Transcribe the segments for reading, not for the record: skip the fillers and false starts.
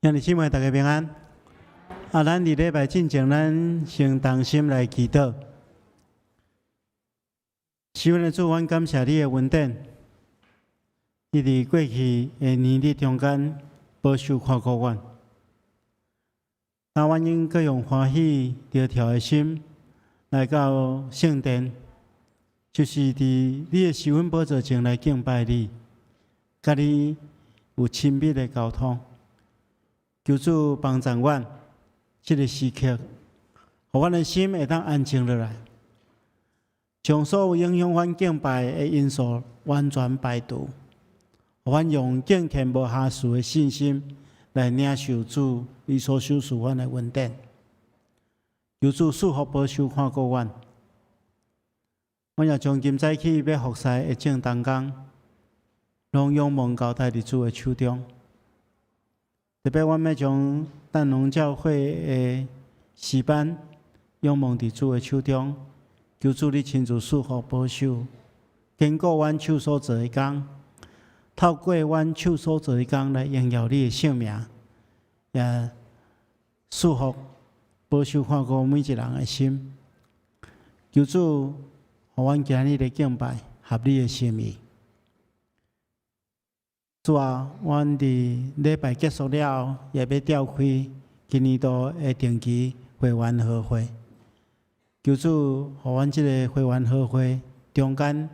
兄弟姊妹，大家平安。啊，咱佇禮拜進前，咱先同心來祈禱。慈愛的主，阮感謝你的恩典。你佇過去的年日中間保守看顧阮。啊，阮應該用歡喜著跳的心來到聖殿，就是佇你的施恩寶座前來敬拜你，佮你有親密的溝通。求主幫助阮，這个時刻，予阮的心會當安靜落來，將所有影響阮敬拜的因素完全排除，予阮用敬虔無瑕疵的信心來領受主你所賞賜阮的恩典。求主賜福保守看顧阮，阮也將今早起欲服侍的眾同工，攏仰望交託佇主的手中。特別，阮欲將淡農教會的詩班仰望佇主的手中，求主你親自賜福保守，堅固阮手所做的工，透過阮手所做的工來榮耀你的聖名，也賜福保守看顧每一人的心。求主，予阮今日的敬拜合你的心意。主啊，阮佇禮拜結束了後，也欲召開今年度的定期會員和會。求主，予阮這个會員和會中間，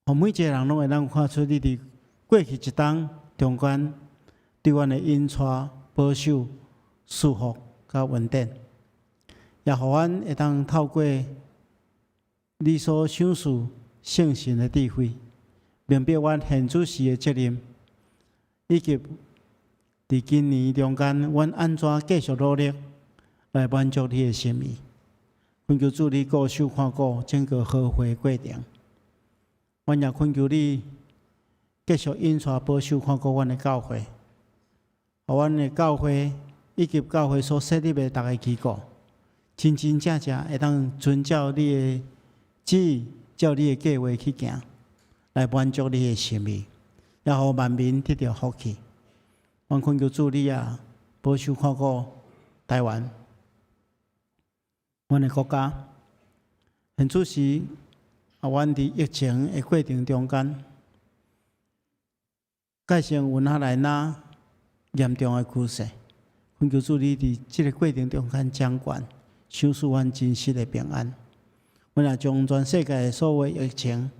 予每一个人攏會當看出你佇過去一冬中間對阮的引帶、保守、祝福佮恩典，也予阮會當透過你所賞賜聖神的智慧，明白阮現主時的責任，以及佇今年中間，阮按怎繼續努力來滿足你的心意。懇求主你顧守看顧整個和會過程。阮也懇求你繼續引帶保守看顧阮的教會，予阮的教會以及教會所設立的逐个機構，真真正正會當遵照你的旨意，照你的計劃去行，來滿足你的心意，也予萬民得著福氣。阮懇求主你啊，保守看顧台灣，阮的國家。現此時啊，阮佇疫情的過程中間，蓋成有哪來哪嚴重的趨勢。懇求主你佇這个過程中間掌權，賞賜阮真實的平安。阮也將全世界所有疫情，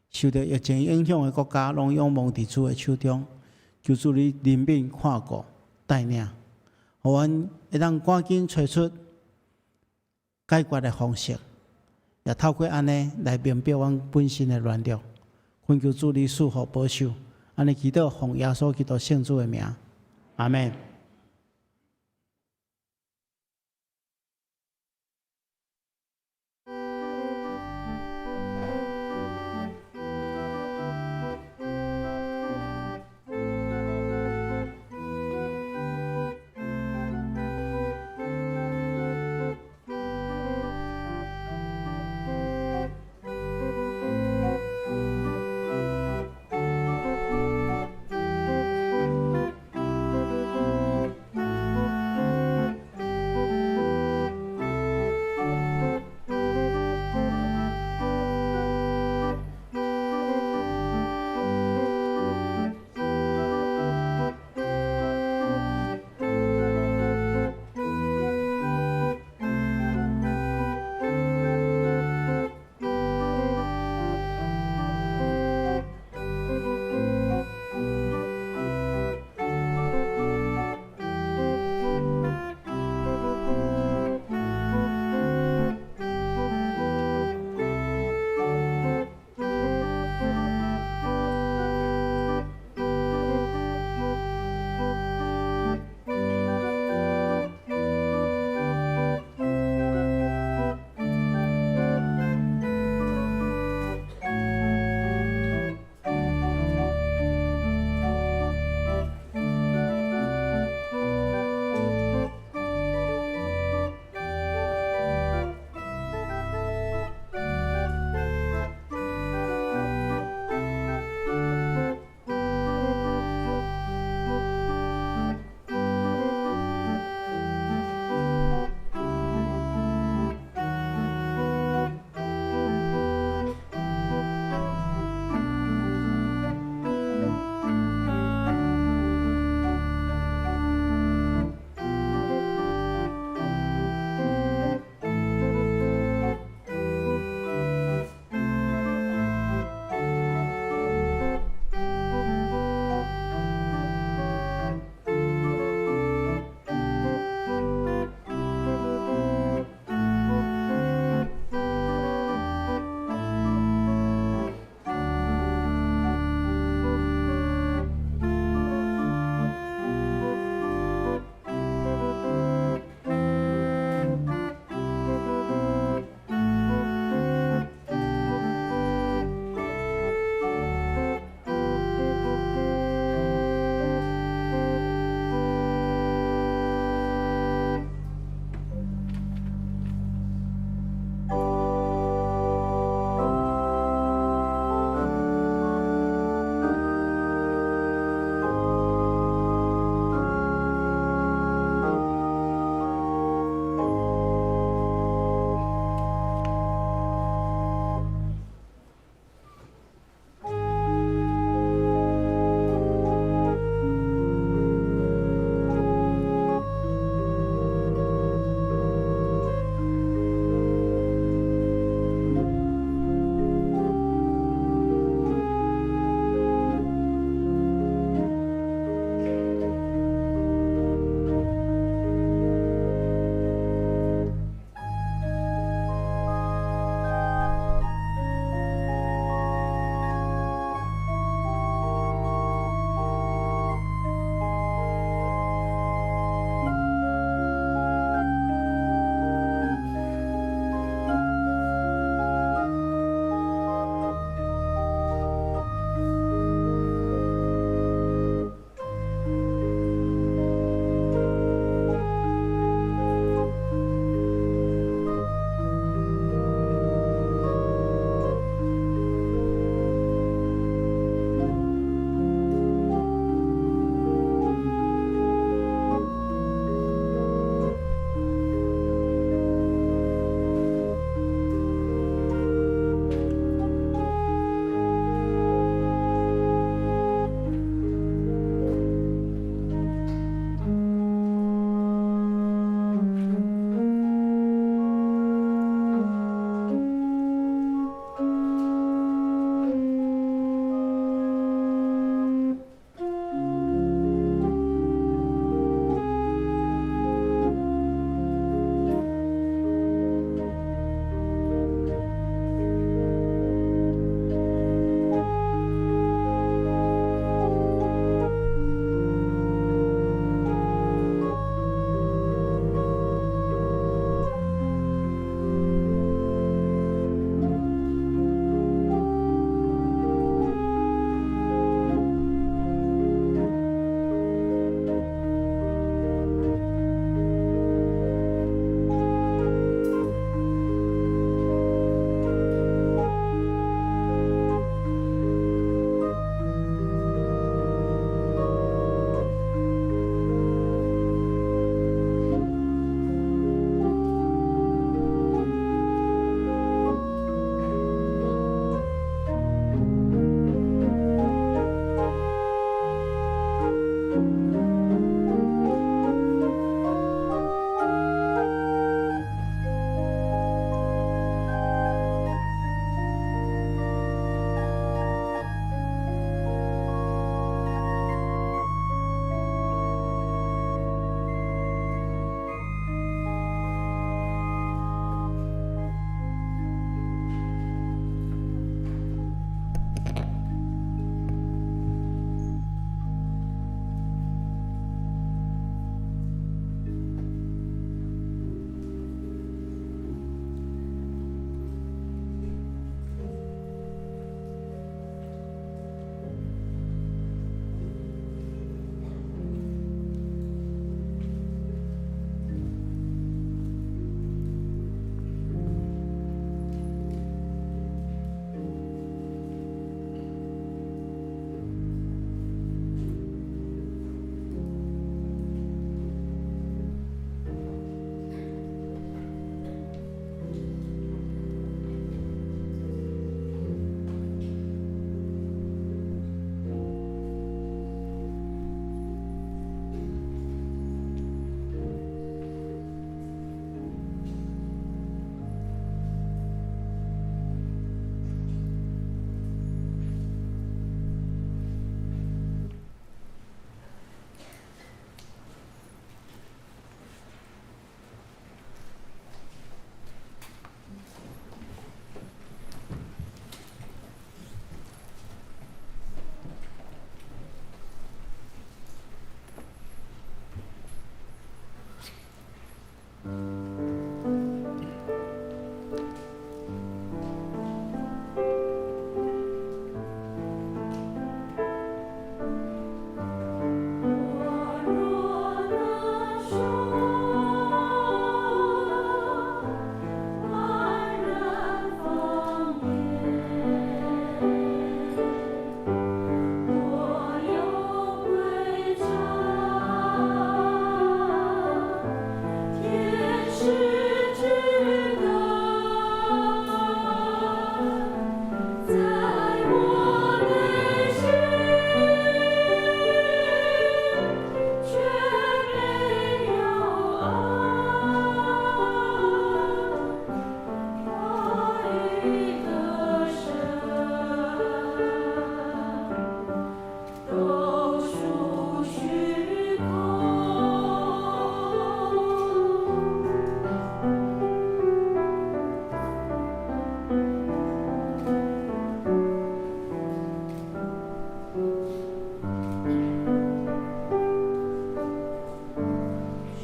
受著疫情影響的國家，攏仰望佇主的手中，求主你憐憫看顧帶領，予阮會當趕緊揣出解決的方式，也透過按呢來明白阮本身的軟弱。懇求主你賜福保守，按呢祈禱奉耶穌基督聖子的名，阿們。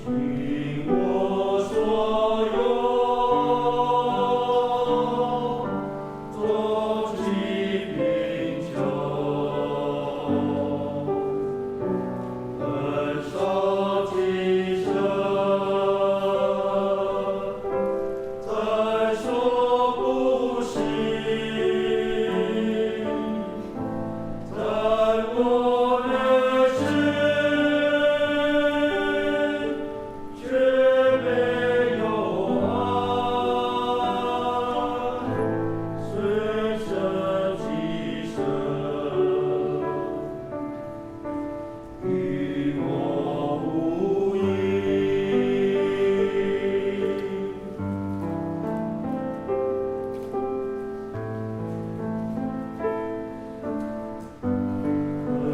倾我所有，终极贫穷，很少今生，在所不惜，在我内心却没有爱，随身寄生，与我无异。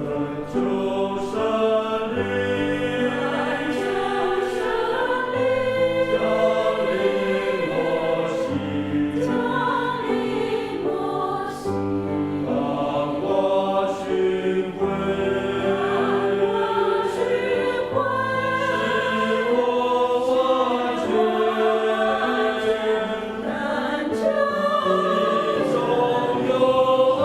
恳求圣灵降临我心，当我寻归，使我完全，心中有爱，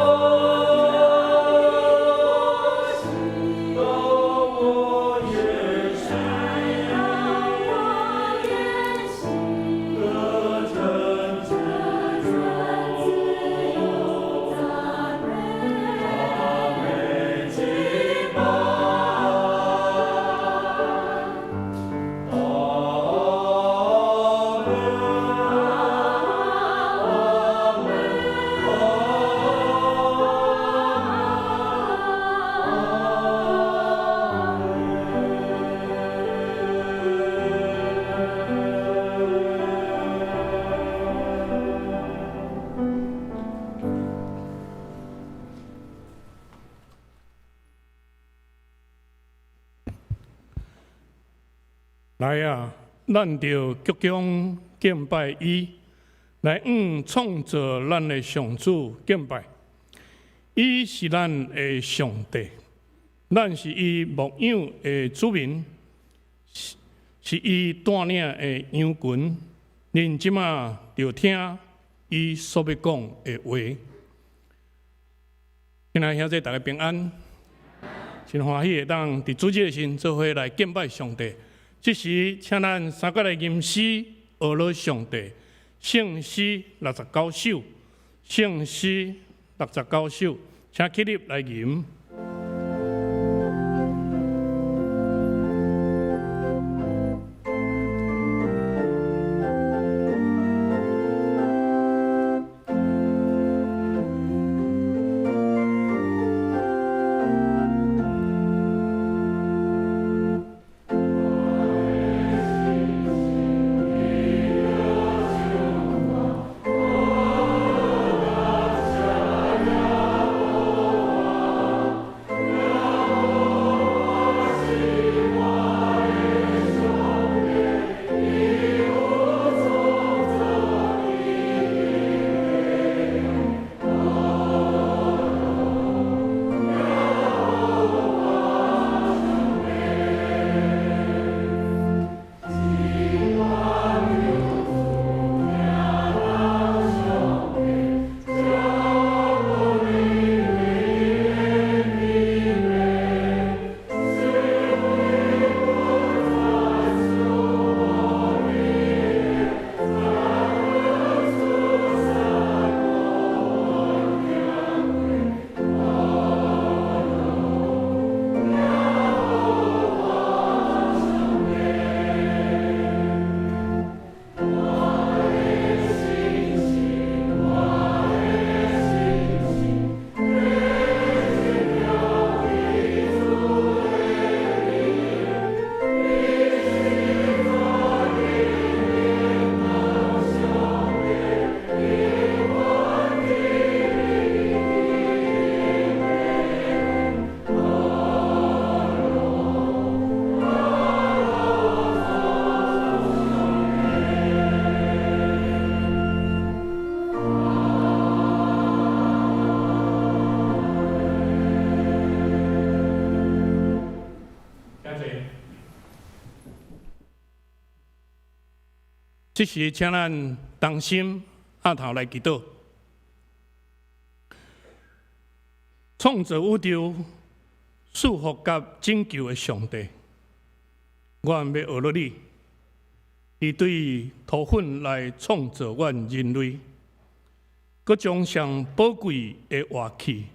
到我言行，得真自由，赞美敬拜，阿们，阿们，阿来啊，咱著鞠躬敬拜伊，來向創造咱的上主敬拜。伊是咱的上帝，咱是伊牧養的子民，是伊帶領的羊群。恁這馬著聽伊所欲講的話。親愛兄弟，大家平安，真歡喜會當佇主日的時陣做伙來敬拜上帝。這時，請咱三個來吟詩，學樂上帝。聖詩69首，聖詩69首，請起立來吟。阿這時，請咱同心合頭來祈禱。創造宇宙、賜福佮拯救的上帝，阮欲學落你，你對塗粉來創造阮人類，閣將上寶貴的活氣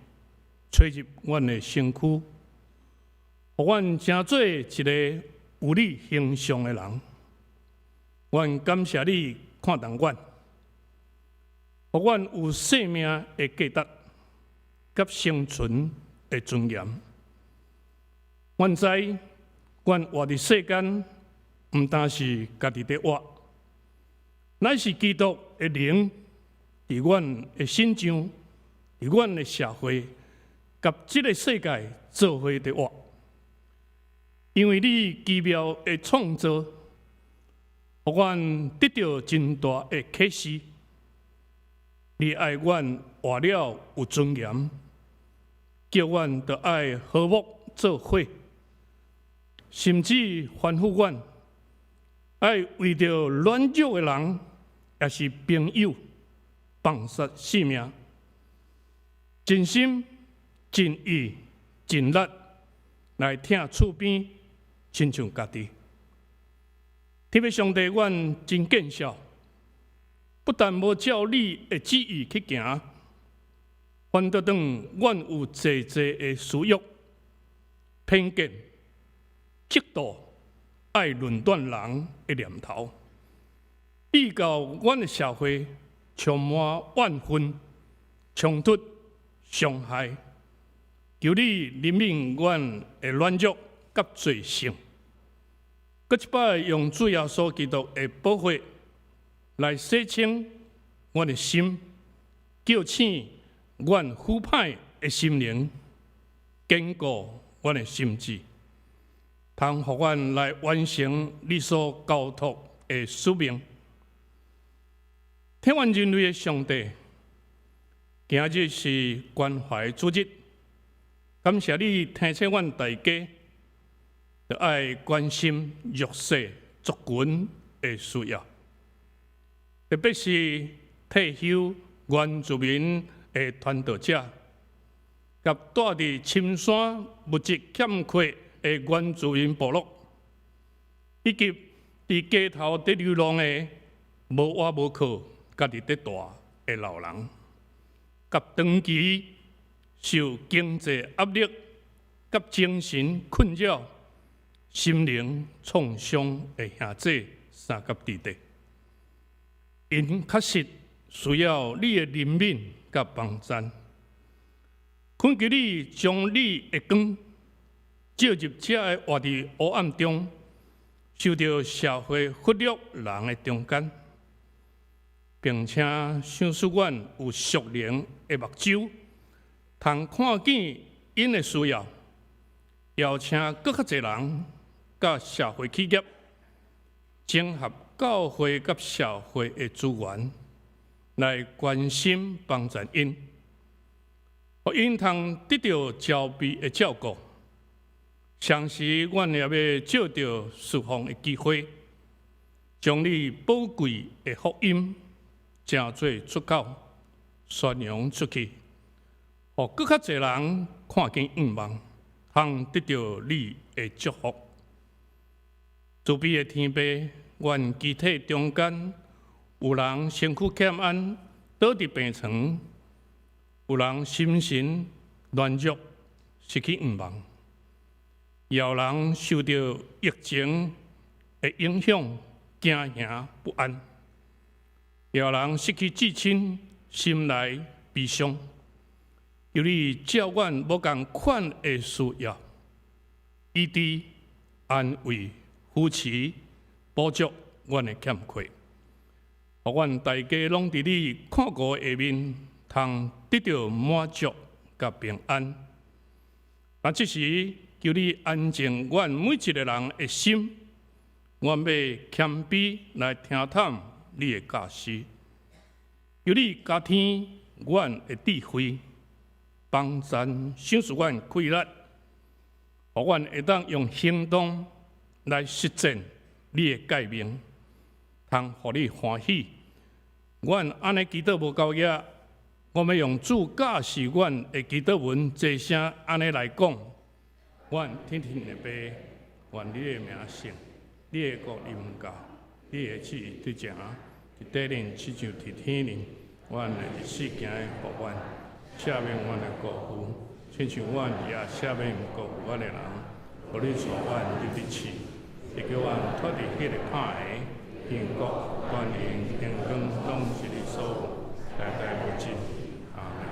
吹入阮的身軀，予阮成做一个有你形象的人。阮感謝你看重阮，予阮有生命的價值佮生存的尊嚴。阮知，阮活佇世間，毋但是家己佇活，乃是基督的靈佇阮的身上，佇阮的社會佮這个世界做伙佇活。因為你奇妙的創造，予阮得著真大的啟示。你愛阮活了有尊嚴，叫阮著愛和睦做伙，甚至吩咐阮愛為著軟弱的人，抑是朋友，放捨性命，盡心、盡意、盡力來疼厝邊，親像家己。天父上帝，阮真見笑，不但無照你的旨意去行，反倒轉阮有濟濟的私欲、偏見、嫉妒、愛論斷人的念頭，以到阮的社會充滿怨恨、衝突、傷害。求你憐憫阮的軟弱佮罪性，閣一擺用主耶穌基督的寶血來洗清阮的心，叫醒阮腐歹的心靈，堅固阮的心志，通予阮來完成你所交託的使命。疼阮人類的上帝，今日是關懷主日，感謝你提醒阮大家，著愛關心弱勢族群的需要，特別是退休原住民的傳道者，佮住佇深山物質欠缺的原住民部落，以及佇街頭佇流浪的無倚無靠、家己佇蹛的老人，佮長期受經濟壓力佮精神困擾、心靈創傷的兄姊三佮弟弟，𪜶確實需要你的憐憫佮幫贊。懇求你將你的光照入這个活佇黑暗中、受著社會忽略人的中間，並且賞賜阮有屬靈的目睭，通看見𪜶的需要，邀請閣較濟人佮社會企業整合教會佮社會的資源，來關心幫助𪜶，予𪜶通得著周備的照顧。同時，阮也欲藉著事奉的機會，將你寶貴的福音成做出口，宣揚出去，予閣較濟人看見向望，通得著你的祝福。慈悲的天父，阮肢體中間有人身軀欠安，倒佇病床；有人心神軟弱，失去向望；也有人受著疫情的影響，驚惶不安；也有人失去至親，心內悲傷。求你照阮無仝款的需要，醫治、安慰、扶持、補足阮的欠缺，予阮大家攏佇你看顧下面，通得著滿足佮平安。啊，這時求你安靜阮每一个人的心，阮欲謙卑來聽探你的教示。求你加添阮的智慧，幫贊賞賜阮氣力，予阮會當用行動來實踐你的誡命，通通予你歡喜。阮按呢祈禱無夠額，我欲用主教示阮的祈禱文，齊聲按呢來講：阮天頂的父，願你的名聖，你的國臨到，你的旨意執行，佇地頂親像佇天頂。阮的日時行的予阮，赦免阮的過負，親像阮也赦免過負阮的人。無你帶阮入去試，是叫阮脫離彼个歹的。因國、權榮、榮光，攏是你所有，代代無盡。阿們。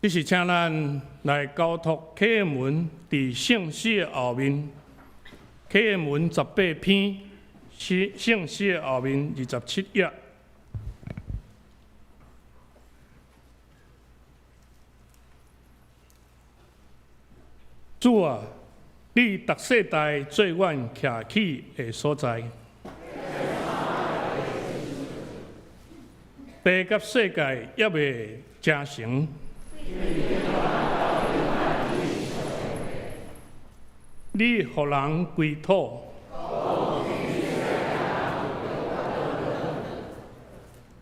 這是請咱來交託啟應門佇聖詩的後面，啟應門18篇，聖聖詩的後面27頁。主啊，你逐世代做阮徛起的所在，地佮世界猶未成形。你予人歸土，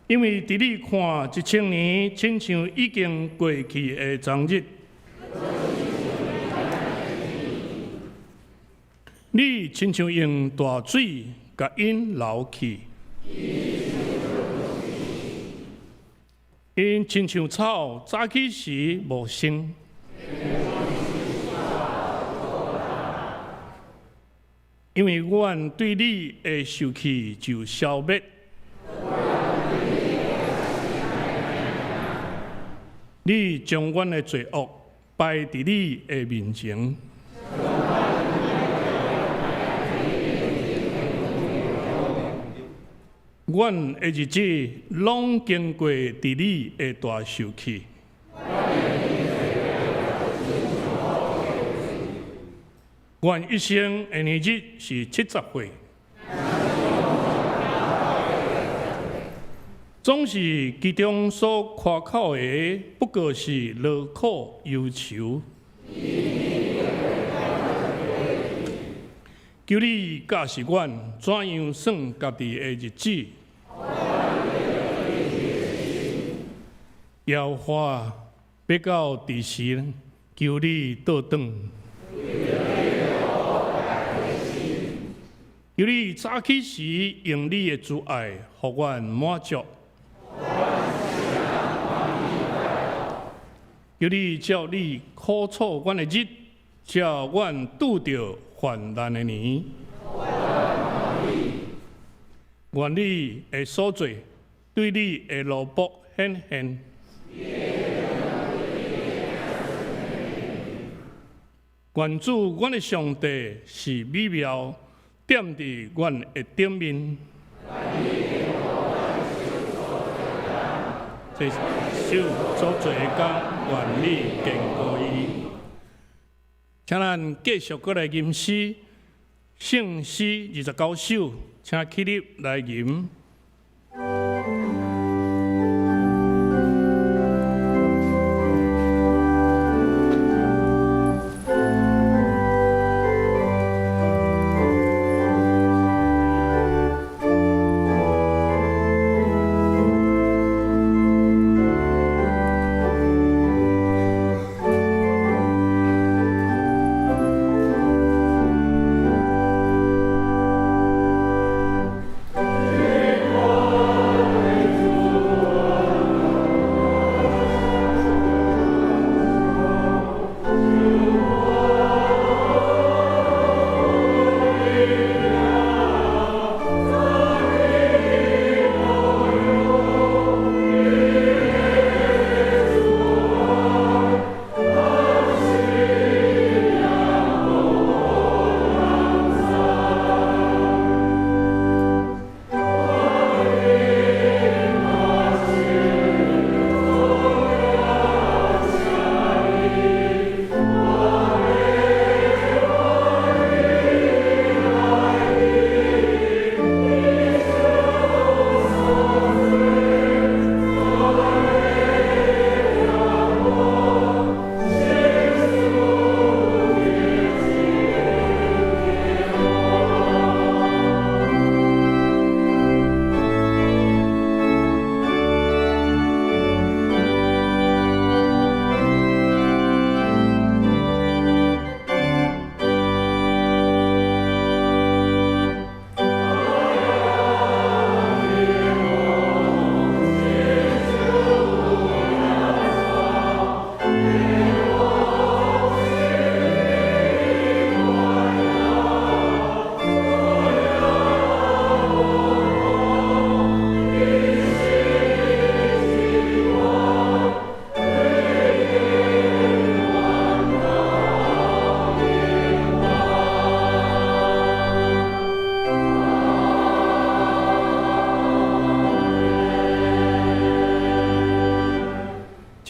因為佇你看1000年，親像已經過去的昨日。你親像用大水共𪜶流去，𪜶親像草早起時無生。因為阮對你的受氣就消滅，你將阮的罪惡擺佇你的面前。阮的日子攏經過佇你的大受氣。阮一生的年日是70歲，總是其中所誇口的，不過是勞苦憂愁。求你教示阮怎樣算家己的日子。耶和華欲到佇時，求你倒轉。求你早起時用你的慈愛，予阮滿足。求你照你苦楚阮的日，照阮拄著患難的年。願你的所做對你的奴僕顯現。願主，阮的上帝是美妙，踮佇阮的頂面。這手所做的工，願你堅固伊。請咱繼續閣來吟詩，聖詩29首，請起立來吟。耶。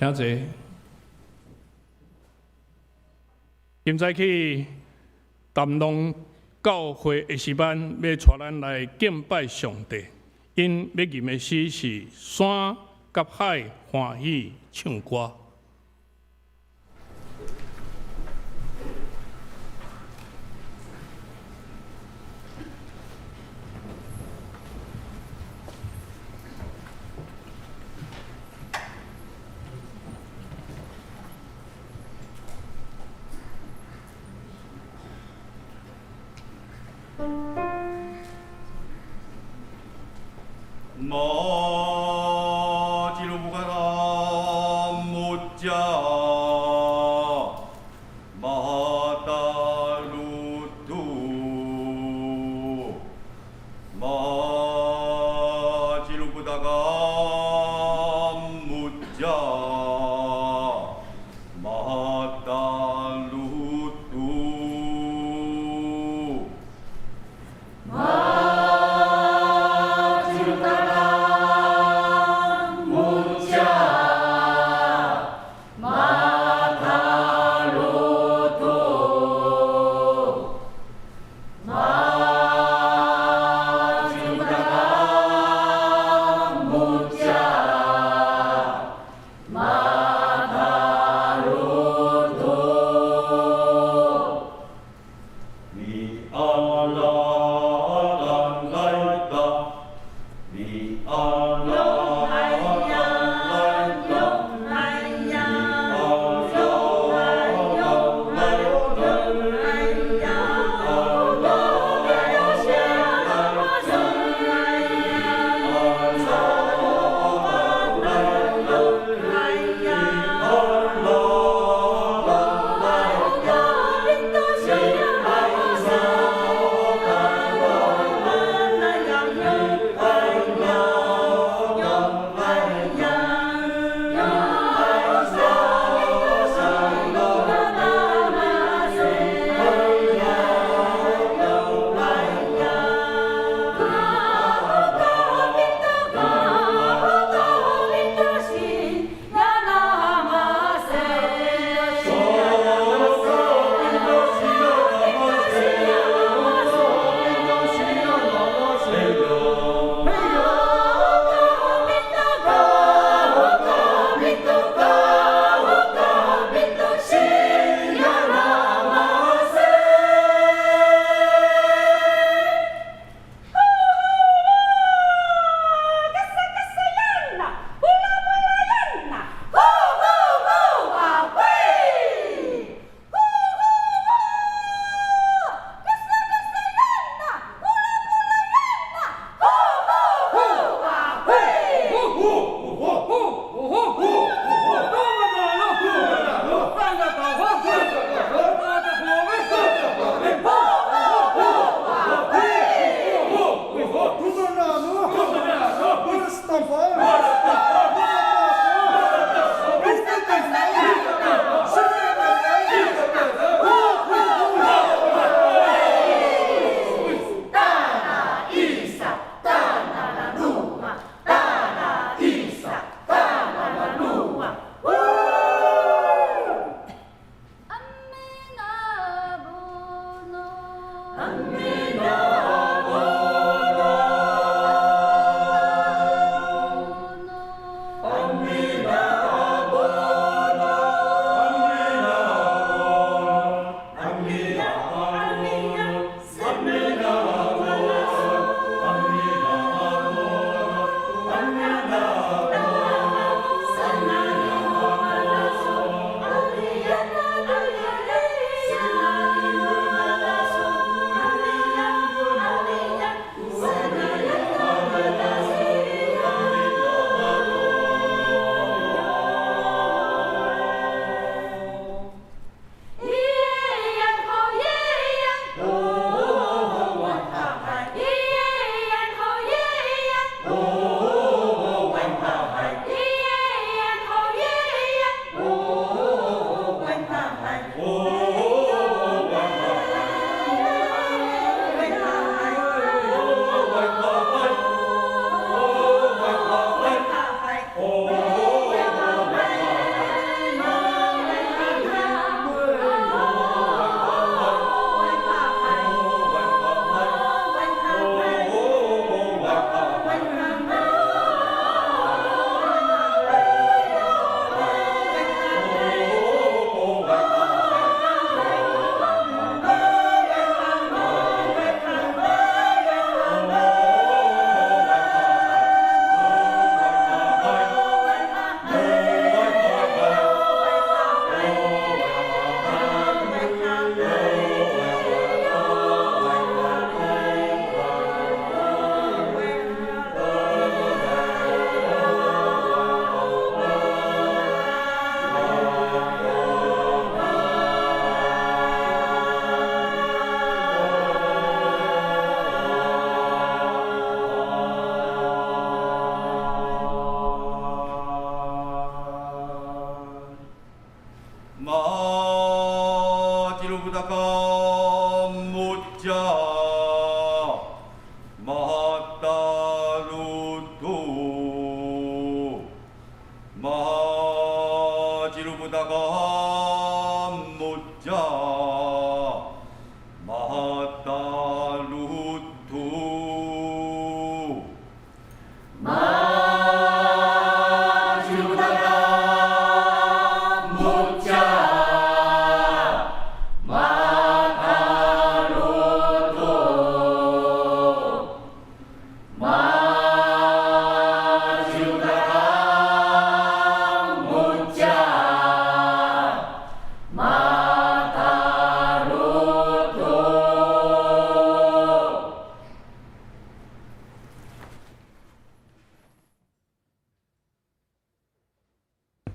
請坐。今早起淡龍教會的詩班欲帶咱來敬拜上帝，𪜶欲吟的詩是山佮海歡喜唱歌。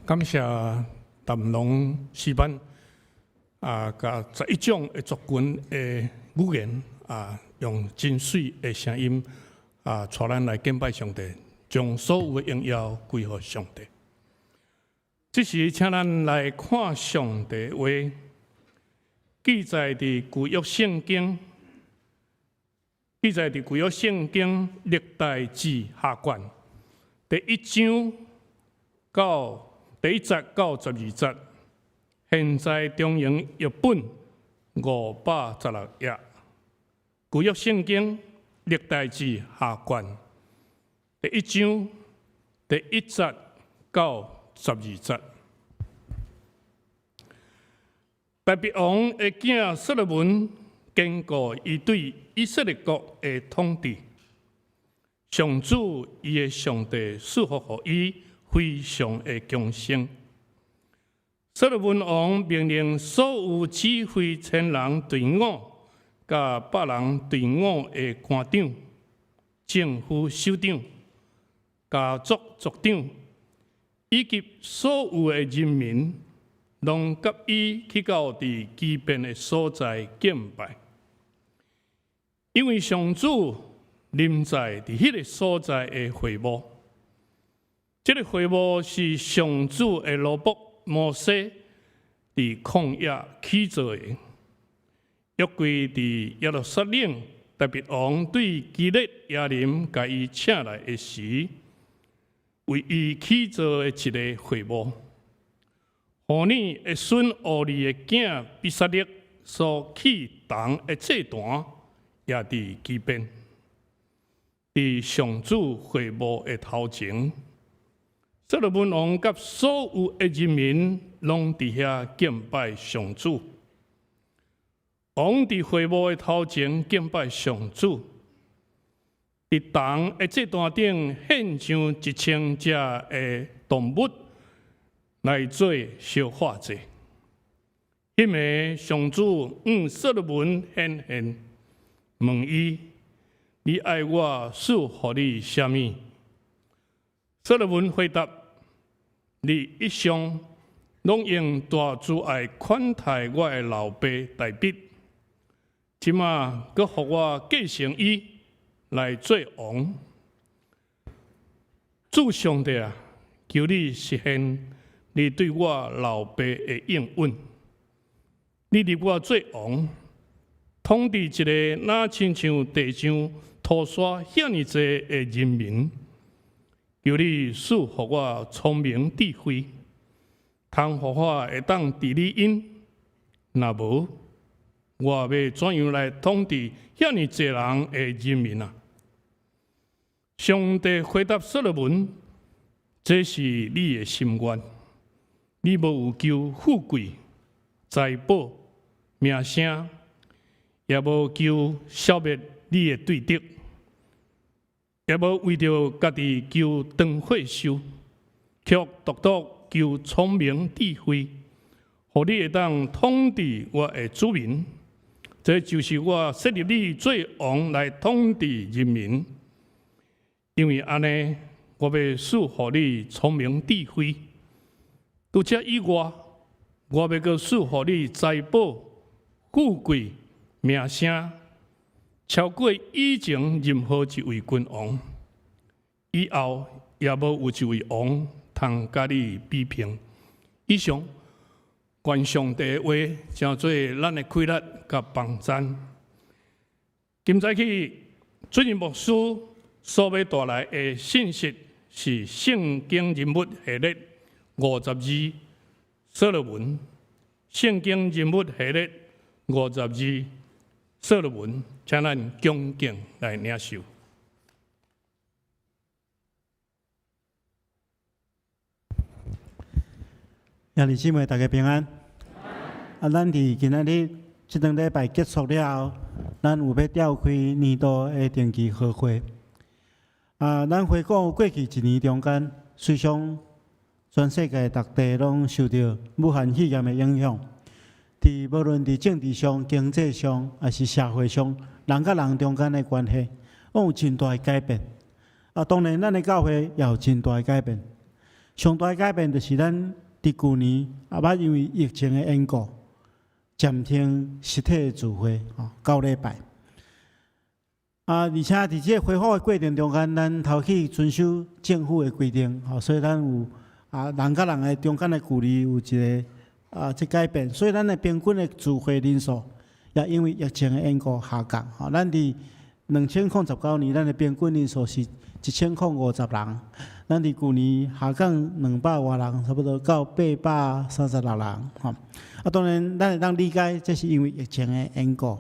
感謝淡龍詩班啊，共11種的族群的語言啊，用真媠的聲音啊，帶咱來敬拜上帝，將所有的榮耀歸予上帝。這時，請咱來看上帝話，記載佇舊約聖經，記載佇舊約聖經歷代志下卷第一章到第一節到12節，現在中英譯本516頁。舊約聖經歷代志下卷第一章第一節到12節。大衛王的囝所羅門堅固伊對以色列國的統治，上主伊的上帝賜福予伊非常的強盛。所羅門王命令所有指揮千人隊伍、佮百人隊伍的官長、政府首長、家族族長，以及所有的人民，攏佮伊去到佇基遍的所在敬拜，因為上主臨在佇彼个所在的會幕。這个會幕是上主的奴僕摩西佇曠野起造的，約櫃佇耶路撒冷，大衛王對基列耶琳共伊請來的時，為伊起造的一个會幕。戶珥的孫烏利的囝比撒列所起銅的祭壇，也佇基遍，佇上主會幕的頭前。所羅門王佮所有的人民攏佇遐敬拜上主。王佇會幕的頭前敬拜上主，佇銅的祭壇頂獻上1000隻的動物來做燒化祭。彼暝上主向所羅門顯現，問伊：你愛我賜予你啥物？所羅門回答：你一向攏用大慈愛款待我的老爸大衛，這馬閣予我繼承伊來做王。主上帝啊，求你實現你對我老爸的應允，你立我做王，統治一个若親像地上塗沙遐爾濟的人民。求你賜予我聰明智慧，通予我會當治理𪜶。若無，我欲怎樣來統治遐爾濟人的人民啊？上帝回答所羅門：這是你的心願。你無有求富貴、財寶、名聲，也無求消滅你的對敵，也無為著家己求長歲壽，卻獨獨求聰明智慧，予你會當統治我的子民。這就是我設立你做王來統治人民。因為按呢，我欲賜予你聰明智慧。除這以外，我欲閣賜予你財寶、富貴、名聲，超過以前任何一位君王。以後也無有一位王通佮你比拼。以上，願上帝的話成做咱的氣力佮幫贊。今早起，主任牧師所欲帶來的信息是聖經人物系列52，所羅門。聖經人物系列52，所羅門，請咱恭敬來領受。兄弟姊妹，大家平安。啊，咱佇今仔日這頓禮拜結束了後，咱有欲召開年度的定期會會。啊，咱回顧過去一年中間，雖說全世界逐地攏受著武漢肺炎的影響，佇無論佇政治上、經濟上，抑是社會上，人佮人中間的關係，攏有真大的改變。啊，當然，咱的教會也有真大的改變。上大改變就是咱佇舊年啊，捌因為疫情的緣故，暫停實體的聚會，吼，9禮拜。啊，而且佇這個恢復的過程中間，咱頭去遵守政府的規定，吼，所以咱有啊人佮人的中間的距離有一個啊這改變，所以咱的平均的聚會人數也因為疫情的緣故下降，吼，咱佇2019年，咱的平均人數是1050人，咱佇舊年下降200外人，差不多到836人，吼。啊，當然咱會當理解，這是因為疫情的緣故。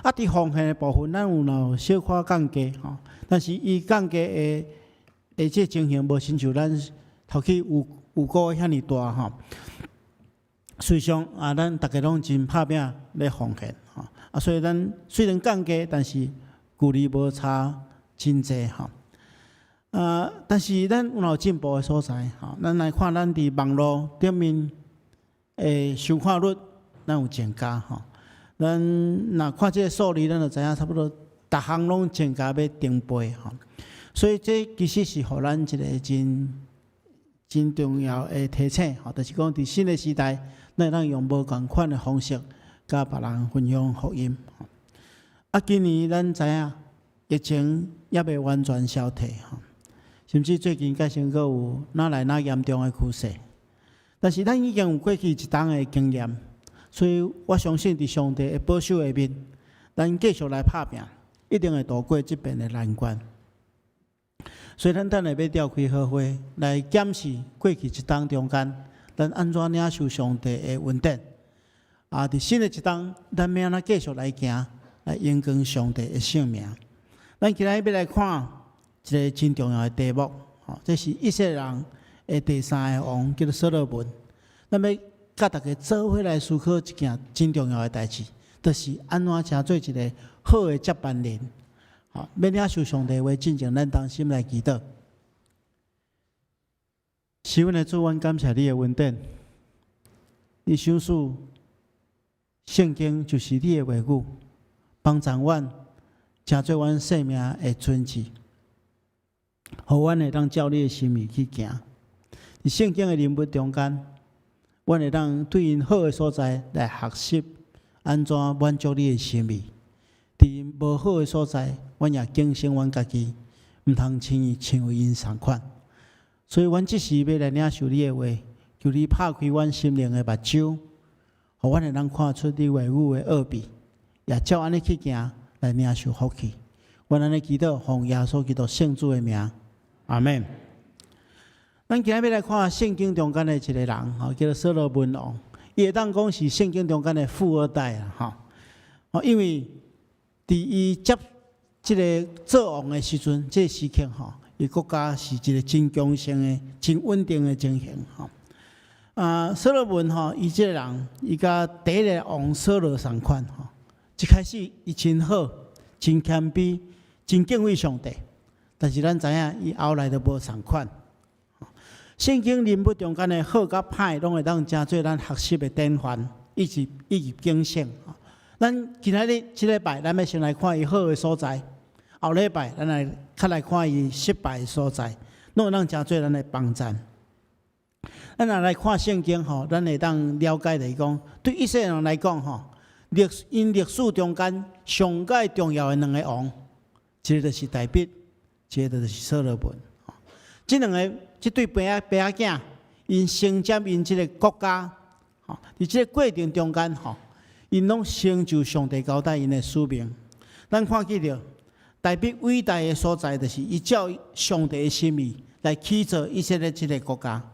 啊，佇奉獻的部分，咱有若有小可降低，吼，但是伊降低的這情形無親像咱頭去有估遐爾大，吼。事實上啊，咱逐家攏真拍拚咧奉獻，吼。啊，所以咱雖然降低，但是距離無差真濟，吼。啊，但是咱有有進步的所在，吼。咱來看咱佇網路頂面的收看率，咱有增加，吼。咱若看這個數字，咱就知影差不多逐項攏增加欲成倍，吼。所以這其實是予咱一個真真重要的提醒，吼，就是講佇新的時代，咱會當用無仝款的方式，佮別人分享福音。啊，今年咱知影疫情猶未完全消退，吼，甚至最近閣先閣有愈來愈嚴重的趨勢。但是咱已經有過去一冬的經驗，所以我相信佇上帝的保守下面，咱繼續來拍拚，一定會渡過這遍的難關。所以咱等下欲召開好會來檢視過去一冬中間，咱按怎領受上帝的恩典。啊，佇新的一冬，咱欲按怎繼續來行，來榮光上帝的聖名。咱今日欲來看一個真重要的題目，吼，這是以色列人的第三个王，叫做所羅門。咱欲佮大家做伙來思考一件真重要的代誌，就是按怎成做一個好的接班人。好，欲領受上帝話進前，咱同心來祈禱。是阮的主，阮感謝你的恩典。你賞賜聖經就是你的話語，幫助阮成做阮生命的準則，予阮會當照你的心意去行。佇聖經的人物中間，阮會當對𪜶好的所在來學習，按怎滿足你的心意。佇無好的所在，阮也警醒阮家己，毋通輕易像𪜶仝款。所以，阮這時欲來領受你的話，求你拍開阮心靈的目睭，予阮會當看出你話語的奧秘，也照按呢去行來領受福氣。阮按呢祈禱，奉耶穌基督聖子的名，阿們。咱今日欲來看聖經中間的一個人，吼，叫做所羅門王。伊會當講是聖經中間的富二代啊，吼。哦，因為佇伊接這个做王的時陣，這个時刻吼，伊國家是一個真強盛的、真穩定的情形吼。啊，所羅門吼，伊這个人，伊佮第一个王掃羅仝款吼。一開始伊真好，真謙卑，真敬畏上帝。但是咱知影，伊後來就無仝款。聖經人物中間的好佮歹，攏會當成做咱學習的典範，以及警醒。咱今仔日這禮拜，咱欲先來看伊好的所在；後禮拜，咱來較來看伊失敗的所在，攏會當成做咱的幫贊。咱若來看聖經吼，咱會當了解就是講，對以色列人來講吼，𪜶歷史中間上蓋重要的兩个王，一個就是大衛，一個就是所羅門。這兩个這對爸仔爸仔囝，𪜶承接𪜶這个國家，吼，佇這个過程中間吼，𪜶攏成就上帝交代𪜶的使命。咱看見著大衛偉大的所在，就是伊照上帝的心意來起造以色列這个國家。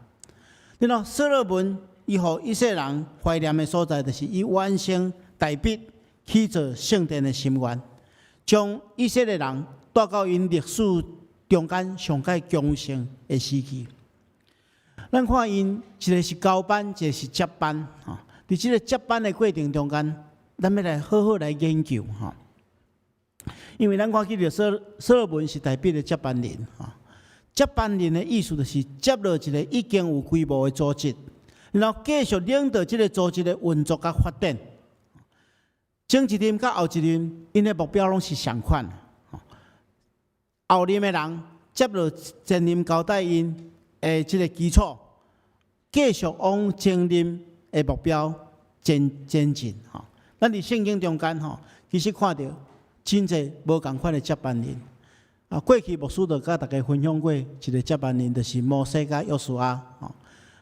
然後所羅門伊予以色列人懷念的所在，就是伊完成大衛起造聖殿的心願，將以色列人帶到𪜶歷史中間上蓋強盛的時期。咱看𪜶一个是交班，一个是接班，吼。佇這个接班的過程中間，咱欲來好好來研究，吼。因為咱看見著所羅門是大衛的接班人，吼。接班人的意思就是接落一个已經有規模的組織，然後繼續領導這个組織的運作佮發展。前一任佮後一任，𪜶的目標攏是相款。後任的人接落前任交代𪜶 的這个基礎，繼續往前任的目標前進吼。咱佇聖經中間吼，其實看著真濟無仝款的接班人。啊，過去牧師就佮大家分享過一個接班人，就是摩西佮約書亞吼。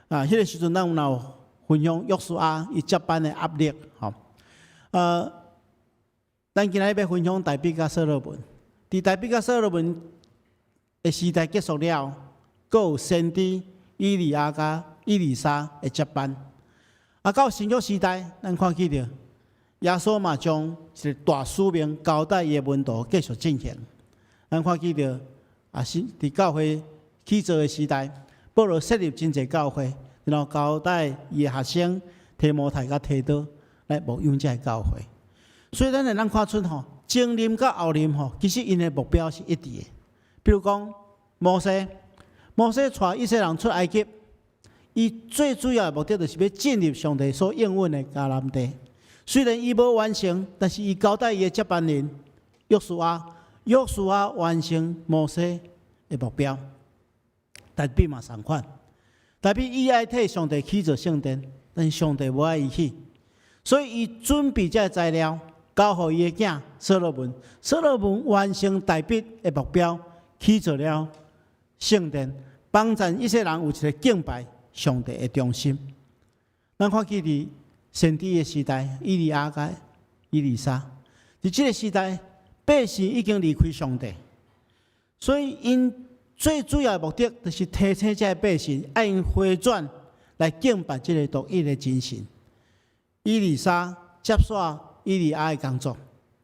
啊，彼个時陣咱有分享約書亞伊接班的壓力吼。咱今仔日欲分享大衛佮所羅門。佇大衛佮所羅門的時代結束了，閣有先知以利亞佮以利沙的接班。啊，到新約時代，咱看見著耶穌嘛將一个大使命交代伊的門徒繼續進行。咱看見著啊，是佇教會起造的時代，保羅設立真濟教會，然後交代伊的學生提摩太佮提多來牧養這个教會。所以咱會當看出吼，前任佮後任吼，其實𪜶的目標是一致的。比如講，摩西，摩西帶以色列人出埃及，伊最主要的目的就是欲進入上帝所應允的迦南地。雖然伊無完成，但是伊交代伊的接班人約書亞，約書亞完成摩西的目標。大衛嘛仝款，大衛伊愛替上帝起造聖殿，但是上帝無愛伊起，所以伊準備這个材料，交予伊的囝所羅門，所羅門完成大衛的目標，起造了聖殿，幫助以色列人有一个敬拜上帝的中心。咱看見佇先知的時代，以利亞佮以利沙，佇這个時代，百姓已經離開上帝，所以𪜶最主要的目的就是提醒這个百姓，愛𪜶回轉來敬拜這个獨一的真神。以利沙接續以利亞的工作，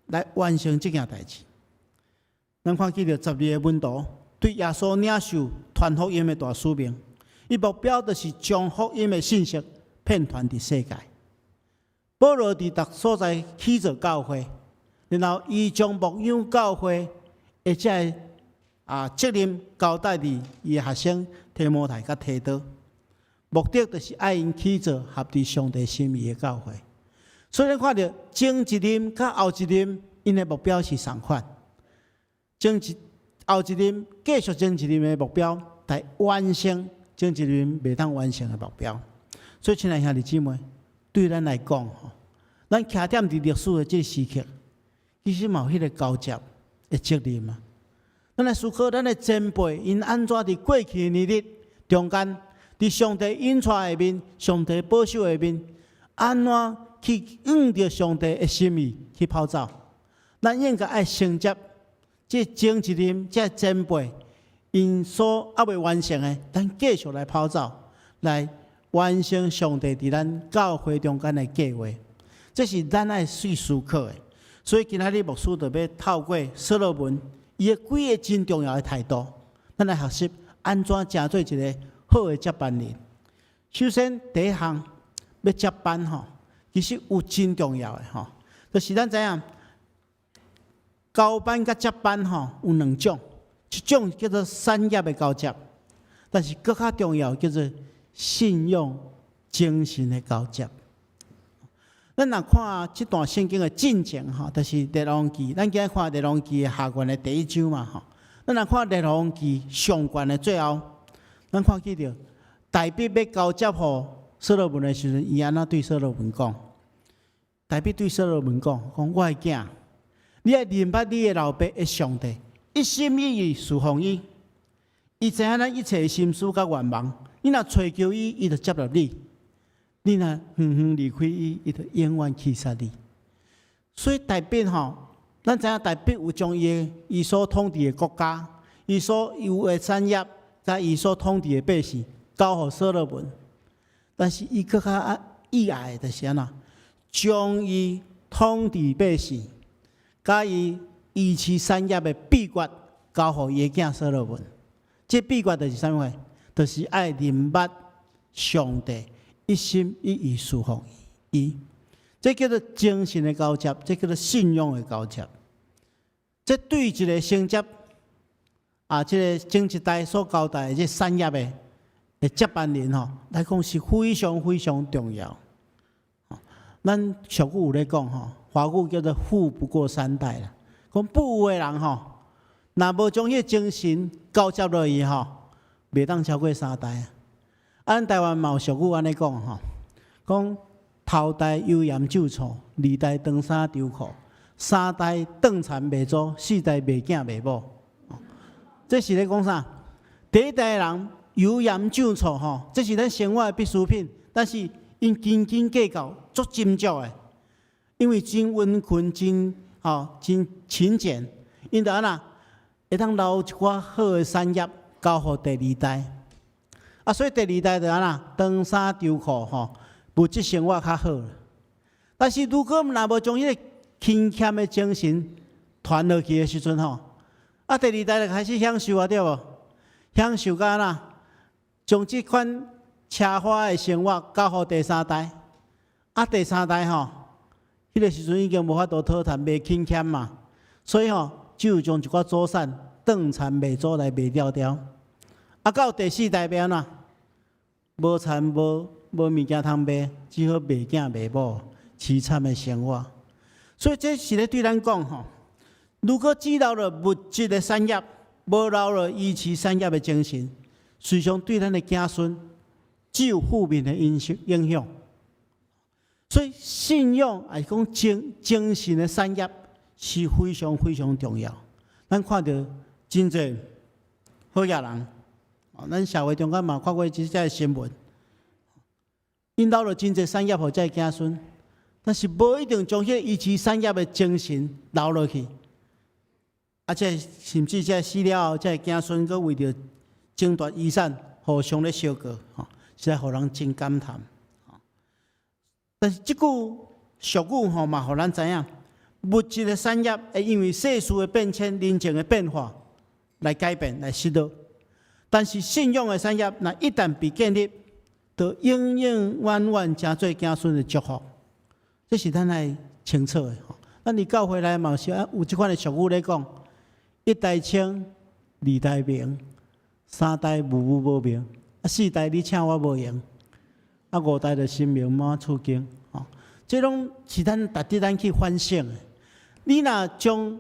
來完成這件代誌。咱看見著十二个門徒對耶穌領受傳福音的大使命，伊目標就是將福音的信息遍傳佇世界。保羅佇逐所在起造教會，然後伊將牧養教會的這个責任交代佇伊的學生提摩太佮提多，目的就是愛𪜶起造合佇上帝心意的教會。所以咱看著前一任佮後一任，𪜶的目標是仝款。前一後一任繼續前一任的目標，來完成前一任袂當完成的目標。所以，親愛兄弟姊妹，對咱來講，吼，咱徛踮佇歷史的這个時刻，其實嘛有彼个交接的責任啊。咱來思考，咱的前輩𪜶按怎佇過去的年日中間，佇上帝引帶下面，上帝保守下面，按怎去按著上帝的心意去跑走？咱應該愛承接這前一任、這前輩𪜶所猶未完成的，咱繼續來跑走，來完成上帝佇咱教會中間的計劃。這是咱愛去思考的。所以今仔日牧師就欲透過所羅門伊的幾个真重要的態度，咱來學習按怎成做一个好的接班人。首先，第一項欲接班吼，其實有真重要的吼，就是咱知影交班佮接班吼有兩種，一種叫做產業的交接，但是閣較重要叫做信仰精神的交接。咱若看這段聖經的進前吼，就是《列王紀》，咱今日看《列王紀》的下卷的第一章嘛吼。咱若看《列王紀》上卷的最後，咱看見著大衛欲交接予所羅門的時陣，伊按怎對所羅門講？大衛對所羅門講：講我的囝，你愛認捌你的老爸的上帝，一心一意事奉伊。伊知影咱一切的心思佮願望，你若揣求伊，伊就接納你；你若遠遠離開伊，伊就永遠棄殺你。所以大衛吼，咱知影大衛有將伊的伊所統治的國家、伊所有的產業，佮伊所統治的百姓交予所羅門。但是伊閣較意愛的就是按怎，將伊統治百姓，佮伊維持產業的秘訣交予伊的囝所羅門。這秘訣就是啥物貨？就是愛認捌上帝，一心一意事奉伊。這叫做精神的交接，這叫做信仰的交接。這對一个承接啊，這个前一代所交代的這產業的接班人吼來講是非常非常重要。咱俗語有咧講吼，華語叫做富不過三代啦。講富有的人吼，若無將彼个精神交接落去吼，袂當超過三代啊。啊，咱台灣嘛有俗語按呢講吼，講頭代油鹽醬醋，二代長衫長褲，三代斷田賣祖，四代賣囝賣某。這是咧講啥？第一代人油鹽醬醋吼，這是咱生活的必需品，但是𪜶斤斤計較，足斟酌的，因為真溫勤、真吼、真勤儉，𪜶就按怎會當留一寡好的產業交予第二代。啊，所以第二代就按怎長衫長褲吼，物質生活較好。但是如果若無將彼個勤儉的精神傳落去的時陣吼，啊，第二代就開始享受啊，對無？享受到按怎，將這款奢華的生活交予第三代。啊，第三代吼，彼個時陣已經無法度討趁，袂勤儉嘛，所以吼，只有將一寡祖產斷田賣祖來賣掉掉。啊，到第四代欲按怎？無田無物件通賣，只好賣囝賣某，淒慘的生活。所以這是咧對咱講吼，如果只留著物質的產業，無留著維持產業的精神，實際上對咱的子孫只有負面的影響影響。所以信仰抑是講精神的產業是非常非常重要。咱看著真濟好額人，咱社會中間嘛看過這個新聞，𪜶留著真濟產業予這个子孫，但是無一定將彼個維持產業的精神留落去。啊，這甚至這死了後，這個子孫閣為著爭奪遺產，互相咧相告，吼，實在予人真感嘆。但是這句俗語吼嘛，予咱知影，物質的產業會因為世事的變遷、人情的變化來改變、來失落。但是信仰的產業，若一旦被建立，就永永遠遠成做子孫的祝福。這是咱愛清楚的。咱佇教會內嘛是有這款的俗語咧講：一代清，二代明，三代無母無名，啊四代你請我無閒，啊五代就神明滿厝間。吼，這攏是咱值得咱去反省的。你若將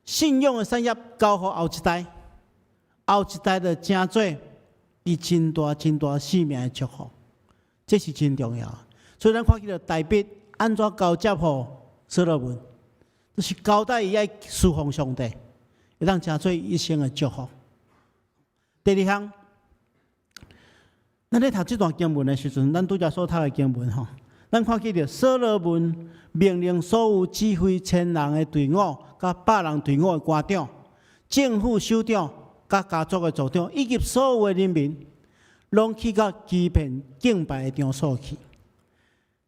信仰的產業交予後一代，後一代就成做伊真大真大生命的祝福，這是真重要。所以咱看見著大衛按怎交接予所羅門，就是交代伊愛事奉上帝，會當成做一生的祝福。第二項，咱咧讀這段經文的時陣，咱拄才所讀的經文吼，咱看見著所羅門命令所有指揮千人的隊伍、佮百人隊伍的官長、政府首長、佮家族的族長，以及所有的人民，攏去到基遍敬拜的場所去。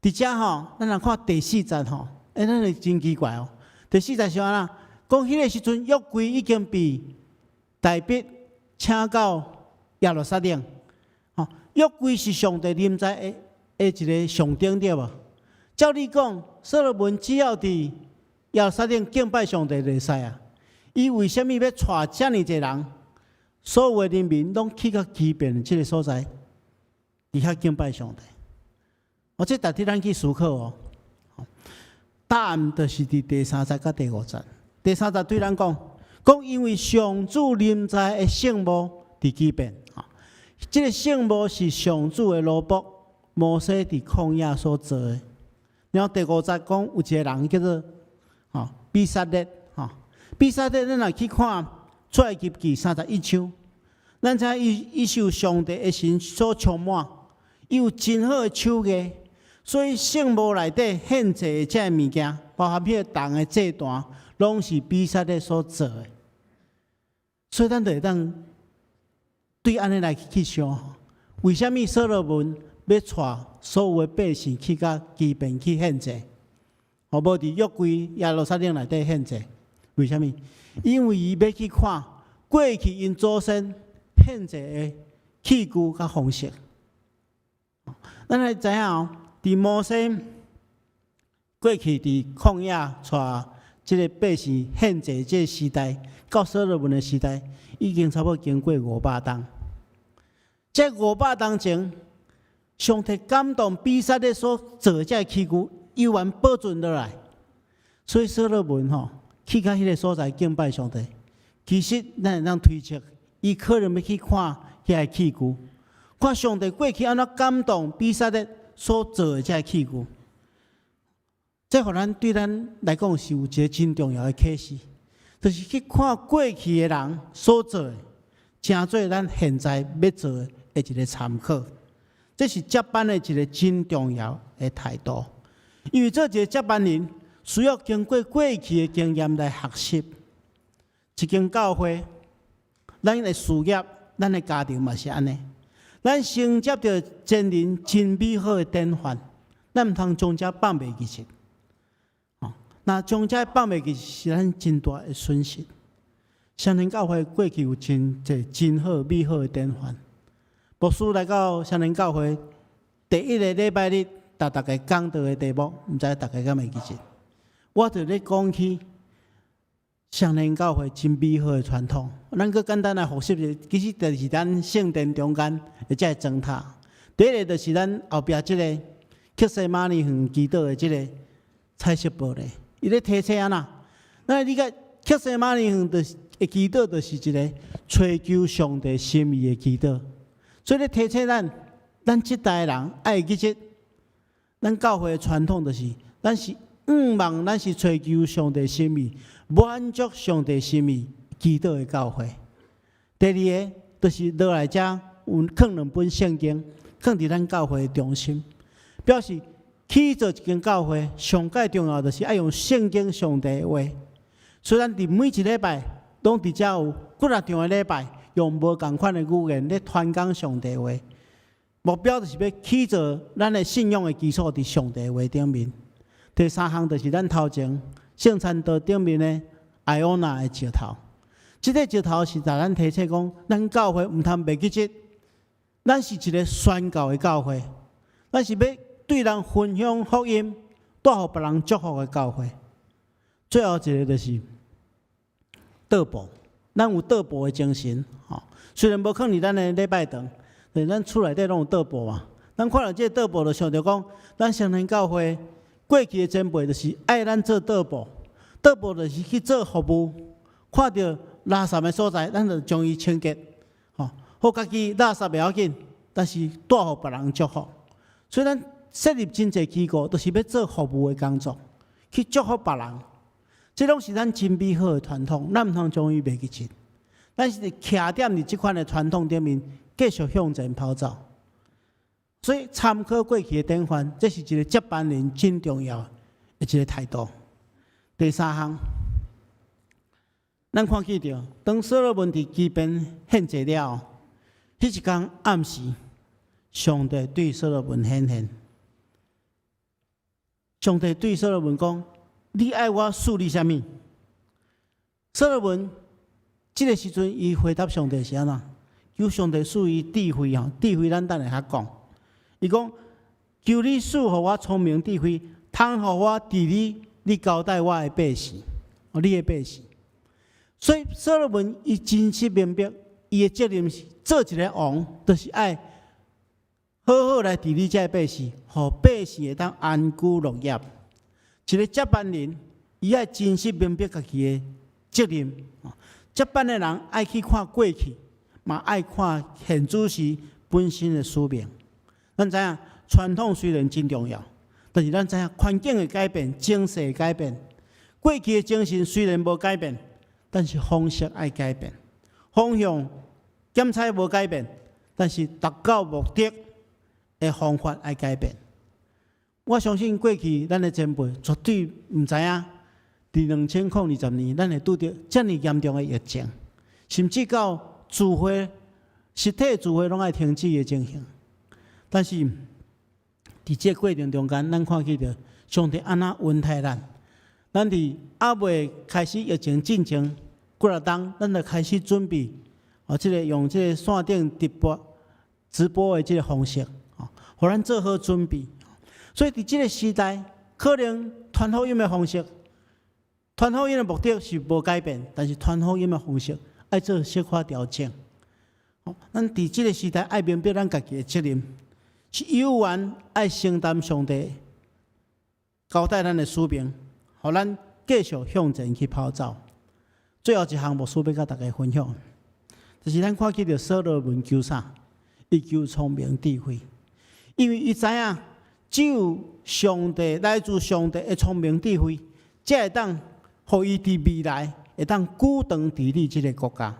佇遮吼，咱來看第四節吼，欸，咱會真奇怪哦。第四節是按怎？講彼個時陣，約櫃已經被大衛請到耶路撒冷。吼，約櫃是上帝臨在的一個象徵，對無？照理講，所羅門只要佇耶路撒冷敬拜上帝就會使啊。伊為啥物欲帶遮爾濟人？所有的人民攏去到基遍這個所在，佇遐敬拜上帝。哦，這值得咱去思考哦。答案就是佇第三節佮第五節。第三節對咱講，講因為上主臨在的聖幕佇基遍，這個聖幕是上主的奴僕摩西佇曠野所做的。然後第五節講有一個人叫做比撒列，吼，比撒列，咱若去看出埃及記31章，咱知影伊受上帝的神所充滿，伊有真好的手藝，所以聖幕內底獻祭的這个物件，包含彼個銅的祭壇，攏是比撒列所做的。所以咱就會當對按呢來去想，為啥物所羅門欲帶所有的百姓去到基遍去獻祭，吼，無佇約櫃耶路撒冷內底獻祭？為啥物？因為伊欲去看過去𪜶祖先獻祭的器具佮方式。咱來知影哦，佇摩西過去佇曠野帶這个百姓獻祭這个時代，到所羅門的時代，已經差不多經過500冬。這500冬前，上帝感動比撒列所做這个器具，猶原保存落來。所以所羅門吼去到彼个所在敬拜上帝，其實咱會當推測，伊可能欲去看遐个器具，看上帝過去按怎感動比撒列所做的這个器具，這予咱對咱來講是有一个真重要的啟示，就是去看過去的人所做的，成做咱現在欲做的一个參考。這是接班的一个真重要的態度，因為做一个接班人需要經過過去的經驗來學習。一間教會，咱的事業，咱的家庭嘛是按呢。咱承接著前人真美好的典範，咱毋通將這放袂記得。哦，若將這放袂記是咱真大的損失。雙連教會過去有真濟真好美好的典範。牧師來到雙連教會第一个禮拜日，逐逐家講道的題目，毋知大家敢會記得？我就咧講起雙連教會真美好的傳統。咱閣簡單來複習者，其實就是咱聖殿中間的這个燈塔。第一个就是咱後壁這个客西馬尼園祈禱的這个彩色玻璃，伊咧提醒按怎？咱理解客西馬尼園就是的祈禱，就是一个追求上帝心意的祈禱。所以咧提醒咱，咱這代人愛記得，咱教會的傳統就是，咱是向望，咱是追求上帝心意，滿足上帝心意祈禱的教會。第二个就是落來遮有囥兩本聖經，囥佇咱教會的中心，表示起造一間教會上蓋重要就是愛用聖經上帝的話。所以咱佇每一禮拜攏佇遮有幾若場的禮拜，用無仝款的語言咧傳講上帝話。目標就是欲起造咱的信仰的基礎佇上帝話頂面。第三項就是咱頭前聖餐桌頂面的艾歐娜的石頭。這个石頭是共咱提醒講，咱教會毋通袂記得，咱是一个宣教的教會，咱是欲對人分享福音、帶予別人祝福的教會。最後一个就是桌布，咱有桌布的精神，吼。雖然無囥佇咱的禮拜堂，但是咱厝內底攏有桌布嘛。咱看著這个桌布，就想著講，咱雙連教會過去的前輩就是愛咱做桌布，桌布就是去做服務，看著垃圾的所在，咱就將伊清潔，吼。予家己垃圾袂要緊，但是帶予別人祝福。所以咱設立真濟機構，都是欲做服務的工作，去祝福別人。這攏是咱真美好的傳統，咱毋通將伊袂記得。咱是徛踮佇這款的傳統頂面，繼續向前跑走。所以參考過去的典範，這是一个接班人真重要的一个態度。第三項，咱看見著，當所羅門佇基遍獻祭了後，彼一工暗時，上帝對所羅門顯現。上帝對所羅門講：你愛我賜你啥物？所羅門這个時陣，伊回答上帝是按怎？求上帝賜伊智慧吼，智慧咱等下較講。伊講：求你賜予我聰明智慧，通予我治理你交代我的百姓，哦，你的百姓。所以所羅門伊真實明白，伊的責任是做一个王，就是愛好好來治理這个百姓，予百姓會當安居樂業。一个接班人，伊愛真實明白家己的責任。接班的人愛去看過去，嘛愛看現主時本身的使命。咱知影傳統雖然真重要，但是咱知影環境會改變，情勢會改變。過去的精神雖然無改變，但是方式愛改變，方向檢查無改變，但是達到目的的方法愛改變。我相信過去咱的前輩絕對毋知影，佇2020年，咱會拄著遮爾嚴重的疫情，甚至到聚會、實體聚會攏愛停止的情形。但是，佇這个過程中間，咱看見著上帝按怎恩待咱。咱佇猶未開始疫情進前幾若冬，咱就開始準備，哦，這个用這个線頂直播的這个方式，哦，予咱做好準備。所以佇這个時代，可能傳福音的方式，傳福音的目的是無改變，但是傳福音的方式愛做小可調整。咱佇這个時代愛明白咱家己的責任，是有緣愛承擔上帝交代咱的使命，予咱繼續向前去跑走。最後一項牧師欲佮大家分享，就是咱看見著所羅門求啥？伊求聰明智慧，因為伊知影只有上帝來自上帝的聰明智慧，才會當予伊佇未來會當久長治理這个國家。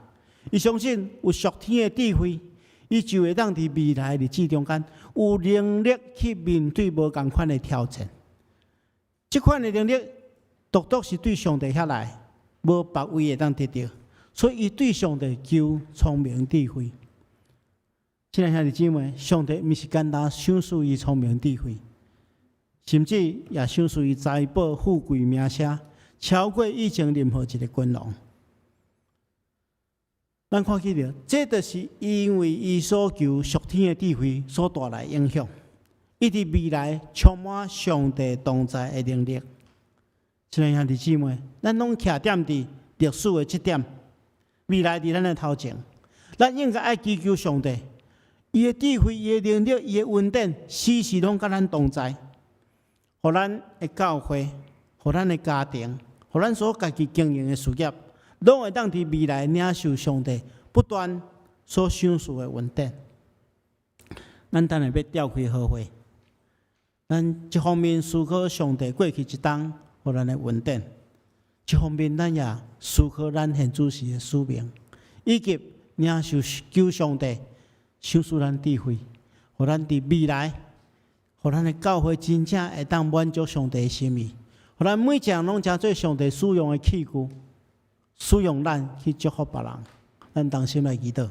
伊相信有屬天的智慧，伊就會當佇未來日子中間有能力去面對無仝款的挑戰。這款的能力，獨獨是對上帝遐來，無別位會當得著。所以，伊對上帝求聰明智慧。親愛兄弟姊妹，上帝毋是簡單賞賜伊聰明智慧，甚至也賞賜伊財寶、富貴、名聲，超過以前任何一个君王。咱看見著，這就是因為伊所求屬天的智慧所帶來影響。伊佇未來充滿上帝同在的能力。親愛兄弟姊妹，咱攏徛踮佇歷史的這點，未來佇咱的頭前，咱應該愛祈求上帝，伊的智慧、伊的能力、伊的恩典，時時攏佮咱同在，予咱的教會，予咱的家庭，予咱所家己經營的事業，攏會當佇未來領受上帝不斷所賞賜的恩典。咱等下欲召開好會，咱一方面思考上帝過去一冬予咱的恩典，一方面咱也思考咱現主時的使命，以及領受求上帝賞賜咱智慧，予咱佇未來，予咱的教會真正會當滿足上帝的心意，予咱每一個人攏成做上帝使用的器具，使用咱去祝福別人。咱同心來祈禱。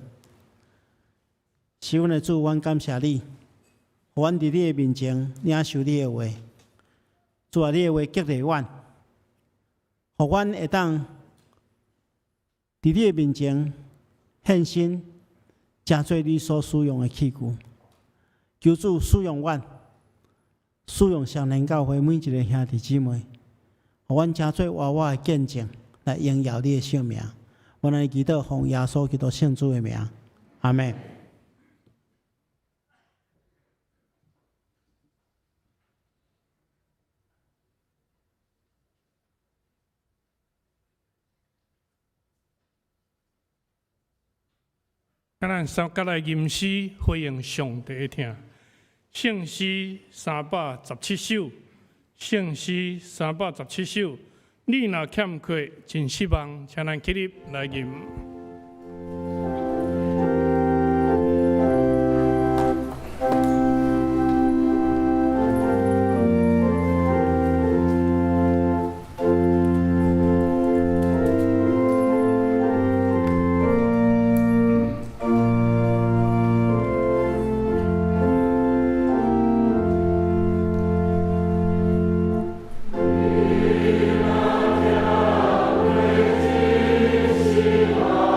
是阮的主，阮感謝你，予阮佇你的面前領受你的話。主啊，你的話激勵阮，予阮會當佇你的面前獻身，成做你所使用的器具。求主使用阮，使用雙連教會每一个兄弟姊妹，予阮成做活活的見證，來榮耀你的聖名。阮來祈禱，奉耶穌基督聖主的名，阿們。咱三佮來吟詩回應上帝的疼，聖詩317首，聖詩317首。你若欠缺，真失望，請咱起立來吟。你若欠缺，真失望。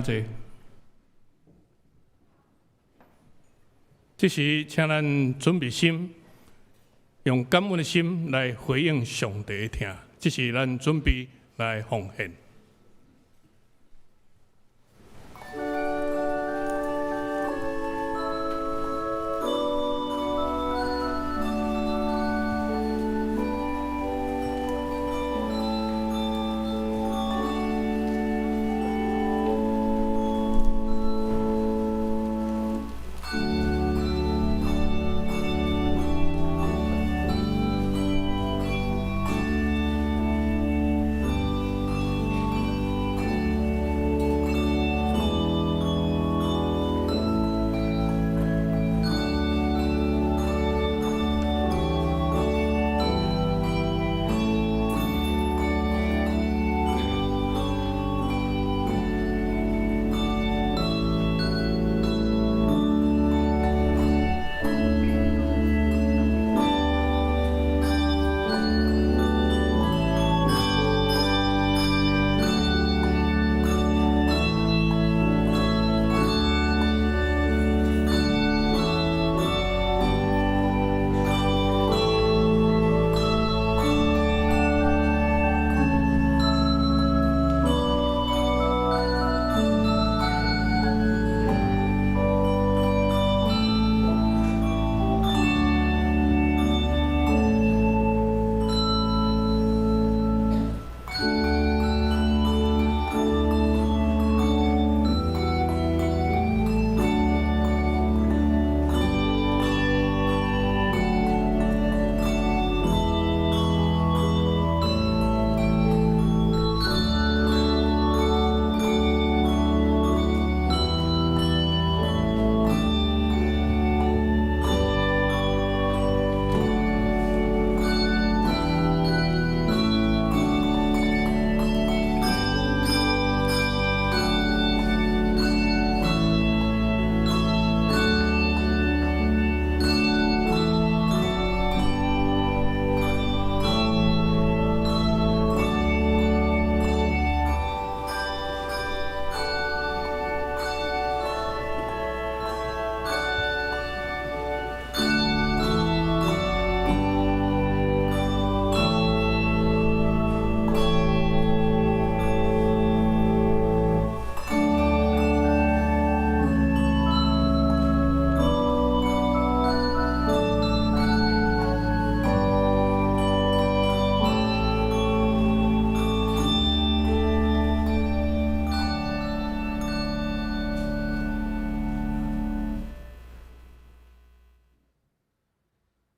請坐。這時，請咱準備心，用感恩的心來回應上帝的疼。這是咱準備來奉獻。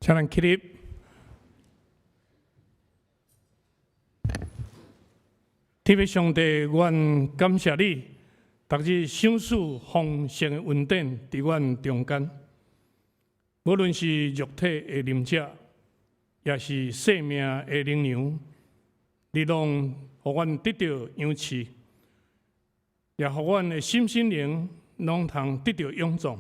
請咱起立。天父上帝，阮感謝你，逐日賞賜豐盛的恩典佇阮中間。無論是肉體的啉食，抑是生命的靈糧，你攏予阮得著養飼，也予阮的心身靈攏通得著勇壯。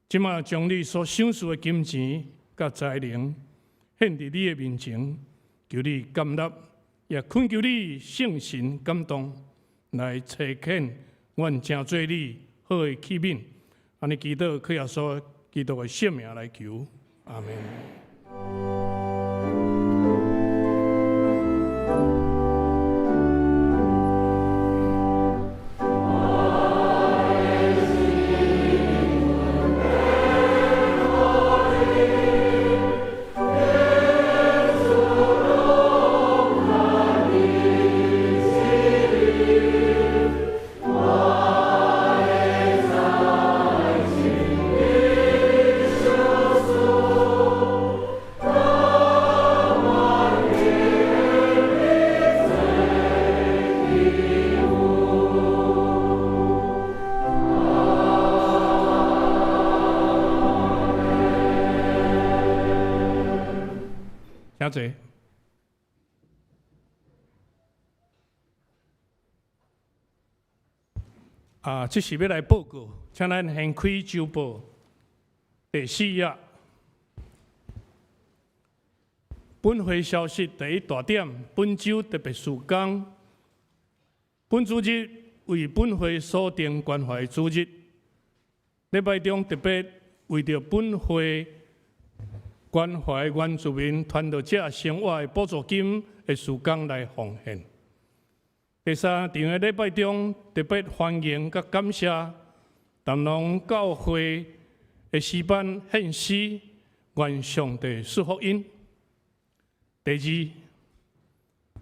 這馬將你所賞賜的金錢佮才能獻佇你的面前，求你接納，也懇求你聖神感動，來差遣阮成做你好的器皿。按呢祈禱，靠耶穌基督的聖名來求，阿們。請坐。啊，這是欲來報告，請咱掀開週報第四頁。本會消息第一大點，本週特別事工，本主日。為本會所定關懷主日，禮拜中特別為著本會關懷原住民傳道者生活的補助金的事工來奉獻。第三場的禮拜中，特別歡迎佮感謝南農教會的詩班獻詩，願上帝賜福𪜶。第二，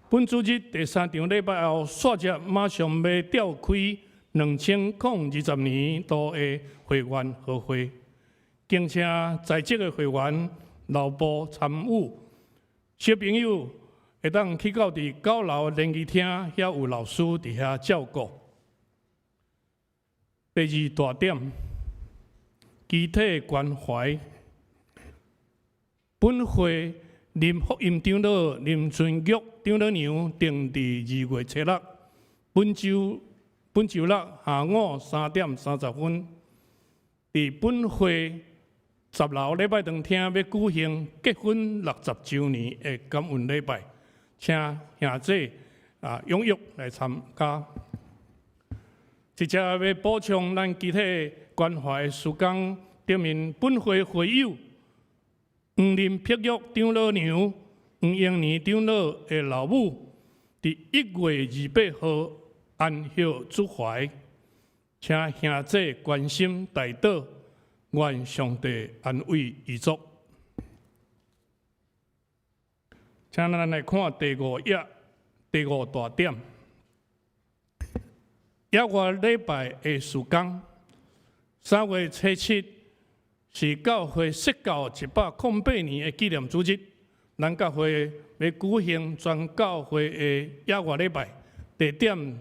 本主日第三場禮拜後，煞接馬上欲召開2020年度的會員和會，敬請在職的會員留步參與。小朋友會當去到佇九樓聯誼廳，遐有老師佇遐照顧。第二大點，肢體關懷，本會林福音長老林春玉長老娘定佇2月初6，本週六下午3點30分，佇本會10樓禮拜堂廳欲舉行結婚60週年的感恩禮拜，請兄姊踴躍來參加。直接欲補充咱肢體關懷事工，頂面本會會友黃林碧玉長老娘、黃英年長老的老母，佇1月28號安息主懷，請兄姊關心代禱，願上帝安慰遺族。請咱來看第五頁第五大點，額外禮拜的事工，3月初7是教會設教108年的紀念主日，咱教會欲舉行全教會的額外禮拜，地點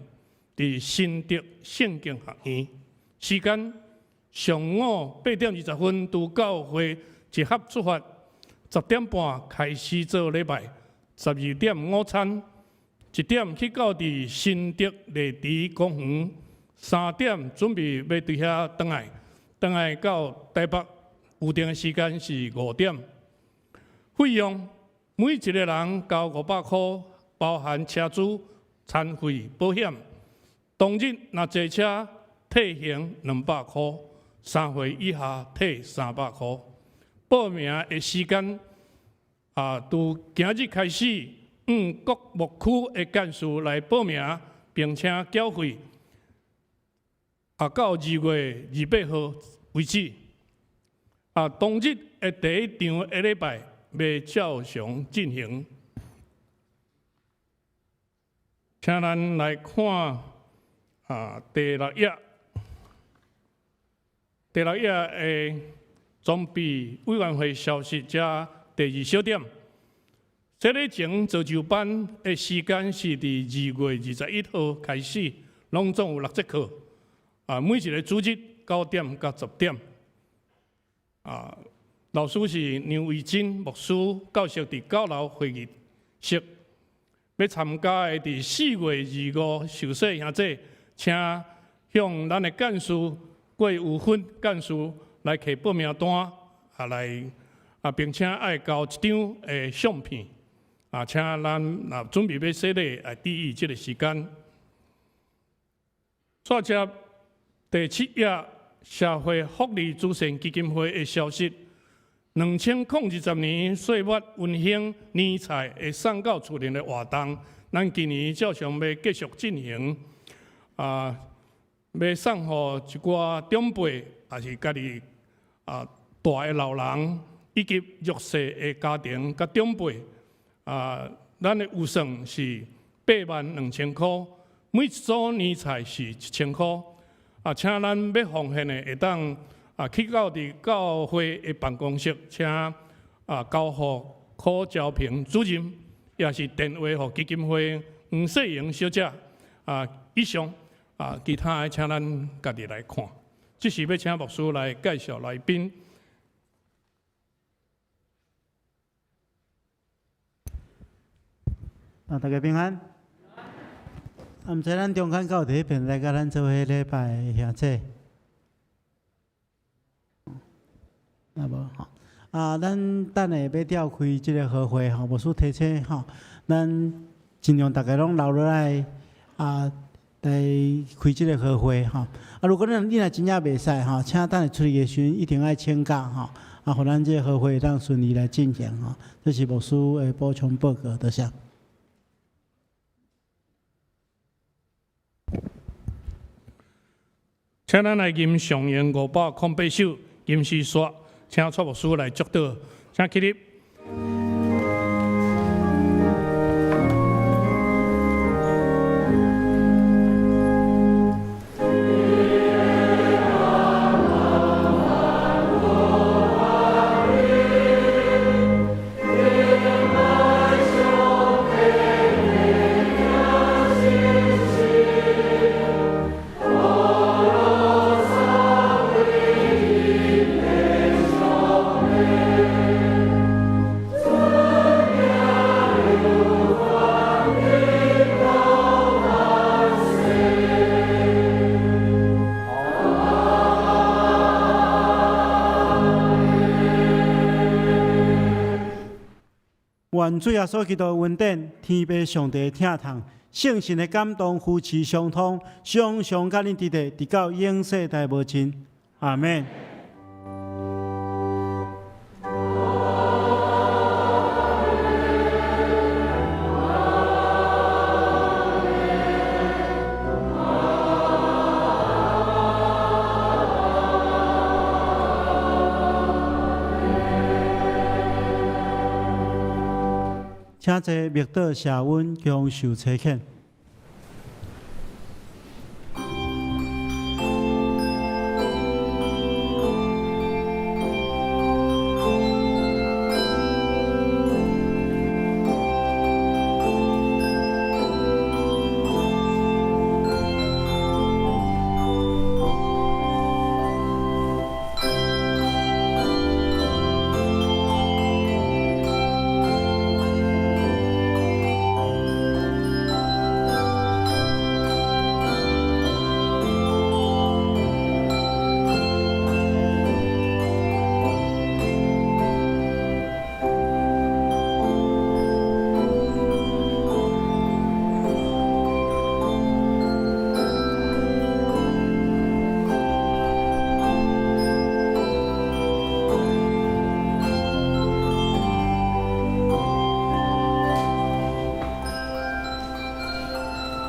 佇新竹聖經學院，時間上午8點20分，佇教會集合出發，10點半開始做禮拜，12點午餐，1點去到佇新竹麗池公園，3點準備欲佇遐轉來，轉來到台北預定的時間是5點。費用每一個人交500箍，包含車資、餐費、保險。當日若坐車退行200箍，3歲以下退300箍。報名的時間，自今日開始，向各牧區的幹事來報名，並且繳費，到2月28號為止。當日的第一場的禮拜欲照常進行。請咱來看第六頁，第六頁的裝備委員會消息，遮第二小點。洗禮前造就班的時間是佇2月21號開始，攏總有六節課。每一個主日9點到10點。老師是梁維珍牧師，教室佇9樓會議室。欲參加的佇4月25受洗兄姊，請向咱的幹事郭有芬幹事來提報名單，來並且愛交一張的相片。請咱若準備欲洗禮，愛注意這个時間。煞接第七頁社會福利慈善基金會的消息，2020年歲末溫馨年菜的送到厝裡的活動，咱今年照常欲繼續進行。欲送予一寡長輩，抑是家己蹛的老人，以及弱勢的家庭佮長輩。咱的預算是8萬2千箍，每一組年菜是1000箍。請咱欲奉獻的會當去到佇教會的辦公室，請交予柯昭平主任，抑是電話予基金會黃世瑩小姐。以上其他的請咱家己來看。這時欲請牧師來介紹來賓。大家平安。毋知咱中間敢有佇彼邊來佮咱做伙禮拜的兄姊？無吼。咱等下欲召開這个和會吼，牧師提醒吼，咱盡量逐家攏留落來。來開這个和會吼。啊，如果你若真正袂使吼，請等下出去的時陣一定愛請假吼，啊，予咱這个和會當順利來進行吼。這是牧師的補充報告，多謝。請咱來吟上詠508首《吟詩說》，請蔡牧師來祝禱，請起立。願主耶穌基督的恩典、天父上帝的疼痛、聖神的感動、扶持相通，常常佮恁佇咧，直到永世代無盡。阿們。請坐默禱謝恩，享受差遣。